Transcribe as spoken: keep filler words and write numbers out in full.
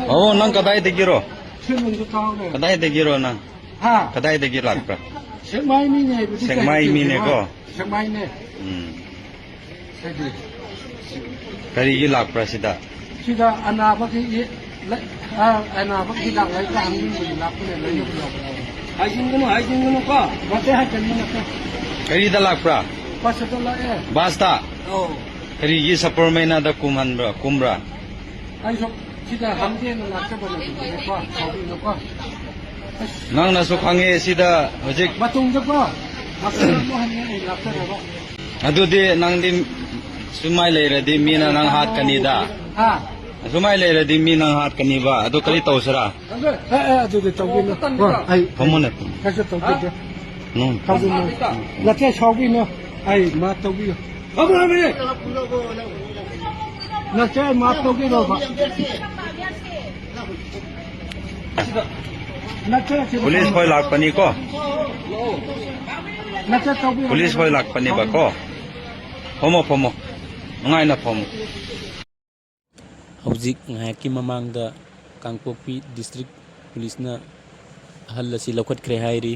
ꯑꯣ, ꯅꯪ ꯀꯗꯥꯏꯗꯒꯤꯔꯣ? ꯀꯗꯥꯏꯗꯒꯤꯔꯣ ꯅꯪ? ꯍꯥ? ꯀꯗꯥꯏꯗꯒꯤ ꯂꯥꯛꯄ꯭ꯔꯥ? ꯁꯦꯛꯃꯥꯏ ꯃꯤꯅꯦ ꯍꯥꯏꯕꯗꯤ ꯁꯦꯛꯃꯥꯏ ꯀꯩ ꯃꯤꯅꯦꯀꯣ? ꯁꯦꯛꯃꯥꯏꯅꯦ꯫ ꯎꯝ꯫ ꯀꯔꯤꯒꯤ ꯂꯥꯛꯄ꯭ꯔꯥ ꯁꯤꯗ? ꯁꯤꯗ ꯑꯅꯥꯕꯒꯤ ꯂꯩ-, ꯑ, ꯑꯅꯥꯕꯒꯤ ꯍꯤꯗꯥꯛ ꯂꯩꯕ꯭ꯔꯥ ꯍꯪꯕꯤꯕꯒꯤ ꯂꯥꯛꯄꯅꯦ, ꯂꯩꯅꯕ ꯂꯥꯛꯄꯅꯦ꯫ ꯍꯥꯏꯖꯤꯟꯒꯅꯨ, ꯍꯥꯏꯖꯤꯟꯒꯅꯨꯀꯣ꯫ ꯅꯠꯇꯦ, ꯍꯥꯏꯖꯤꯟꯕ ꯅꯠꯇꯦ꯫ ꯀꯔꯤꯗ ꯂꯥꯛꯄ꯭ꯔꯥ? ꯕꯁꯇ ꯂꯥꯛꯑꯦ꯫ ꯕꯁꯇ? ꯑꯧ꯫ ꯀꯔꯤꯒꯤ ꯁꯄꯔꯃꯩꯅꯥꯗ ꯀꯨꯝꯍꯟꯕ꯭ꯔꯥ, ꯀꯨꯝꯕ꯭ꯔꯥ? ꯑꯩꯁꯨ ꯁꯤꯗ ꯍꯪꯒꯦꯅ ꯂꯥꯛꯆꯕꯅꯦ, ꯁꯥꯎꯕꯤꯅꯨꯀꯣ꯫ ꯑꯁ꯫ ꯅꯪꯅꯁꯨ ꯈꯪꯉꯦ ꯁꯤꯗ ꯍꯧꯖꯤꯛ꯫ ꯃꯇꯨꯡꯗꯀꯣ, ꯃꯇꯨꯡꯗ ꯑꯃꯨꯛ ꯍꯟꯅ ꯑꯩ ꯂꯥꯛꯆꯔꯒ꯫ ꯑꯗꯨꯗꯤ ꯅꯪꯗꯤ ꯁꯨꯃꯥꯏ ꯂꯩꯔꯗꯤ ꯃꯤꯅ ꯅꯪ ꯍꯥꯠꯀꯅꯤꯗ꯫ ꯍꯥ? ꯁꯨꯃꯥꯏ ꯂꯩꯔꯗꯤ ꯃꯤ ꯅꯪ ꯍꯥꯠꯀꯅꯤꯕ꯫ ꯑꯗꯨ ꯀꯔꯤ ꯇꯧꯁꯤꯔꯥ? ꯑꯦ, ꯑꯦ, ꯑꯗꯨꯗꯤ ꯇꯧꯕꯤꯅꯨ꯫ ꯍꯣꯏ, ꯑꯩ ꯐꯝꯃꯨꯅꯦ, ꯐꯝꯃꯨ꯫ ꯀꯩꯁꯨ ꯇꯧꯕꯤꯗꯦ꯫ ꯅꯨꯡ꯫ ꯇꯧꯕꯤꯅꯨ꯫ ꯅꯠꯇꯦ, ꯁꯥꯎꯕꯤꯅꯨ꯫ ꯑꯩ ꯃꯥ ꯇꯧꯕꯤꯌꯨ꯫ ꯅꯠꯇꯦ, ꯑꯩ ꯃꯥ ꯇꯧꯕꯤꯔꯣꯕ꯫ ꯅꯠꯇꯦ, ꯁꯤꯗ ꯄꯨꯂꯤꯁ ꯈꯣꯏ ꯂꯥꯛꯄꯅꯤꯀꯣ꯫ ꯅꯠꯇꯦ, ꯇꯧꯕꯤꯌꯨ꯫ ꯄꯨꯂꯤꯁ ꯈꯣꯏ ꯂꯥꯛꯄꯅꯦꯕꯀꯣ꯫ ꯐꯝꯃꯣ, ꯐꯝꯃꯣ꯫ ꯅꯨꯡꯉꯥꯏꯅ ꯐꯝꯃꯣ꯫ ꯍꯧꯖꯤꯛ ꯉꯥꯏꯍꯥꯛꯀꯤ ꯃꯃꯥꯡꯗ ꯀꯥꯡꯄꯣꯛꯄꯤ ꯗꯤꯁꯇ꯭ꯔꯤꯛ ꯄꯨꯂꯤꯁꯅ ꯑꯍꯜ ꯑꯁꯤ ꯂꯧꯈꯠꯈ꯭ꯔꯦ ꯍꯥꯏꯔꯤ꯫